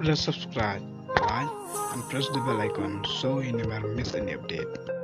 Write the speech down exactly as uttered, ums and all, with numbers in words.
Subscribe, like, and press the bell icon so you never miss any update.